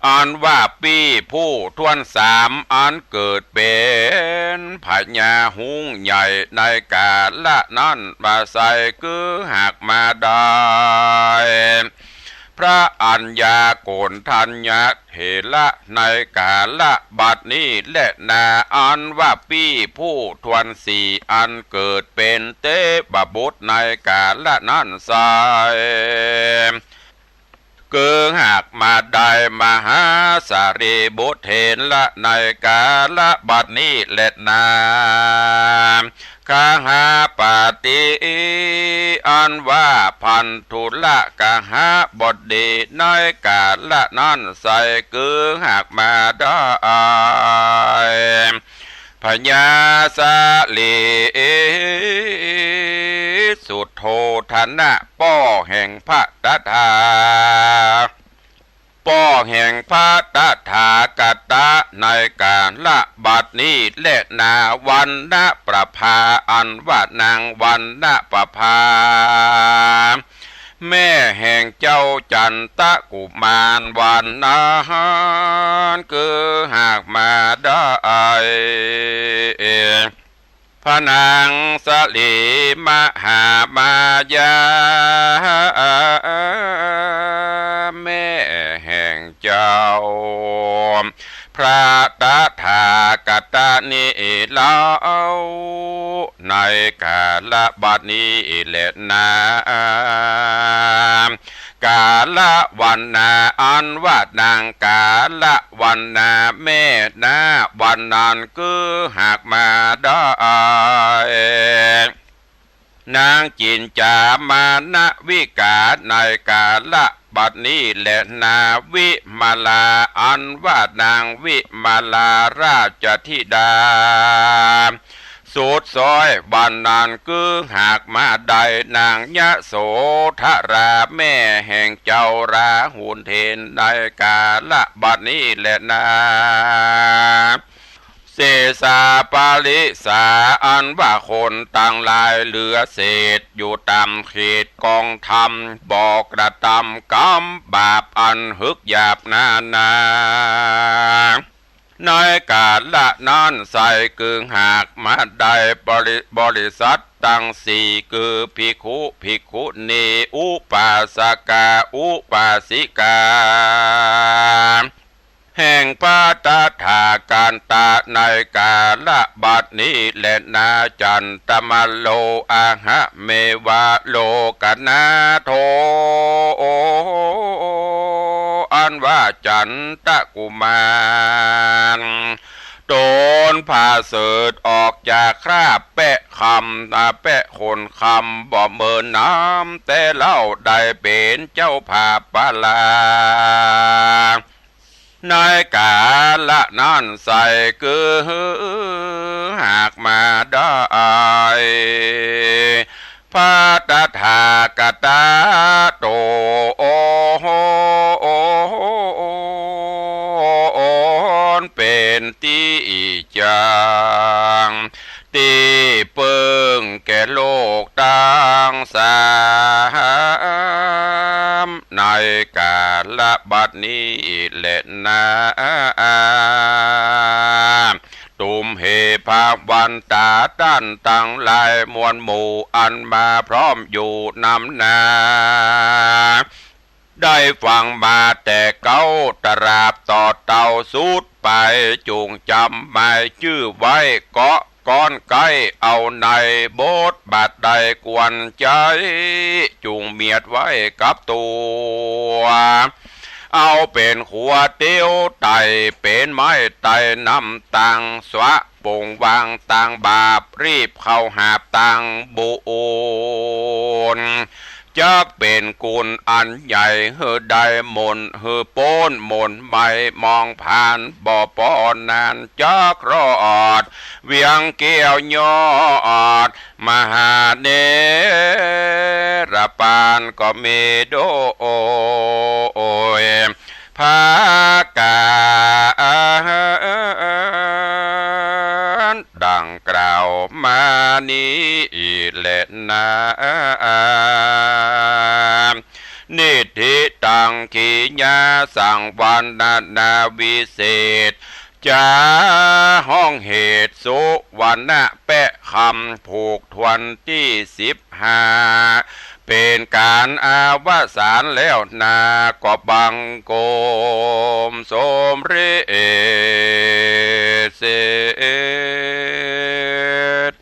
อันว่าปี้ผู้ถ้วนสาม อันเกิดเป๋นพญาฮุ้งใหญ่ ในกาละนั้นมาไส้ คือหากมาได้ พระอัญญาโกณฑัญญเถระ ในกาละบัดนี้แลนา อันว่าปี้ผู้ถ้วนสี่ อันเกิดเป๋นเทพบุตร ในกาละนั้นไส้ คือหากมาได้มหาสารีบุตรเถระ ในกาละบัดนี้แลนา คหปติ อันว่าพันธุลกหบดี ในกาละนั้นไส้ คือหากมาได้ พญาสลีสุโธทนะ ป้อแห่งพระตถา ป้อแห่งพระตถาคตะ ในกาละบัดนี้แลนา วรรณประภา อันว่านางวรรณประภา แม่แห่งเจ้าจันตกุมาร วันนั้นคือหากมาได้ พระนางสลีมหามายา แม่แห่งเจ้า พระตถาคตะนี้เล่า ในกาละบัดนี้แลนา กาละวันนา อันว่านางกาละวันนา แม่นา วันนั้นคือหากมาได้ นางจินจามานวิกา ในกาละบัดนี้แลนา วิมลา อันว่านางวิมลาราชธิดา สุดซ้อยวันนั้นคือหากมาได้ นางยโสธรา แม่แห่งเจ้าราหุลเถร ในกาละบัดนี้แลนา เสสาปริสา อันว่าคนตังหลายเหลือเศษอยู่ต๋ามเขตกองธรรม บ่กระตำกรรมบาปอันหึกหยาบนานา ในกาละนั้นไส้คือหากมาได้ บริ บริษัทตังสี่ คือภิกขุ ภิกขุณี อุปาสกา อุปาสิกา แห่งพระตถาคตะ ในกาละบัดนี้แลนา จันตมโล อะหะเมวะ โลกนาโถ อันว่าจันตกุมาร ตนผาเสริฐออกจากคราบแปะคำ อ่า แปะขนคำ บ่เมินนานแต่เล่า ได้เป๋นเจ้าผาบปาลา ในกาละนั้นไส้คือหากมาได้ พระตถาคตะตนเป๋นตี้จัง ตี้เปิ้งแก่โลกตังสาม ในกาละบัดนี้แลนา ตุมเหภะวันตา ต้านตังหลายมวลหมู่ อันมาพร้อมอยู่นำหน้า ได้ฟังมาแต่เก๊าตราบต่อเต้าสุดไป จุ่งจ๋ำหมายจื้อไว้ เกาะก้อนใก้เอาในบทบาทใดควรใจ๊ จุ่งเมียดไว้กับตั๋ว เอาเป๋นขัวเตี้ยวไต่ เป๋นไม้ไต่น้ำตัง สวะปงวางตังบาป รีบเข้าหาบตังบุญ จักเป๋นกุณอันใหญ่ หื้อได้มนต์ หื้อป๊นมนต์ไหม้ มองผ่านบ่ปอนาน จักรอดเวียงแก้วยอด มหาเนรปานก็มีโดย ผากาญดังกล่าวมานี้แลนา นิทธิตัง กิริยาสังวรรณนาวิเศษ จ๋าฮ้องเหตุสุวรรณะแปะคำผูกถ้วนตี้สิบห้า เป๋นก๋านอวสานแล้วนา ก็บังคมสมเร็จเสร็จ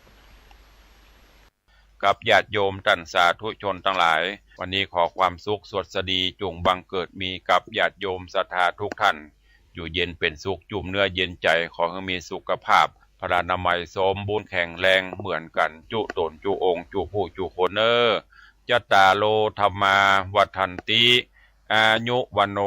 กับญาติโยมต้านสาธุชนตังหลาย วันนี้ขอความสุขสวัสดีจุ่งบังเกิดมีกับญาติโยมศรัทธาทุกท่าน อยู่เย็นเป๋นสุข จุ่มเนื้อเย็นใจ๋ ขอหื้อมีสุขภาพพลานามัยสมบูรณ์แข็งแรงเหมือนกั๋นจุ๊ต๋นจุ๊องค์จุ๊ผู้จุ๊คนเน่อ จัตตาโร ธัมมา วัฑฒันติ อายุ วัณโณ